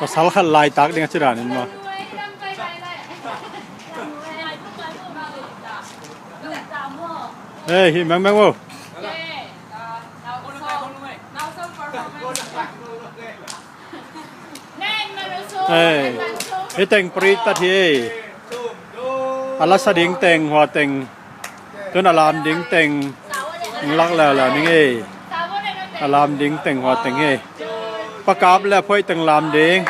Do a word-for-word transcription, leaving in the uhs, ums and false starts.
Pasal khat laitak ding a ci dan in maw? Hei, hi mengmeng maw. Hei, hi teng prit tat hi. A lasa ding teng, hua teng, tun a lam ding teng lak leuleu ning ei. A lam ding teng, hua teng hi. Pakap le phoih teng lam ding.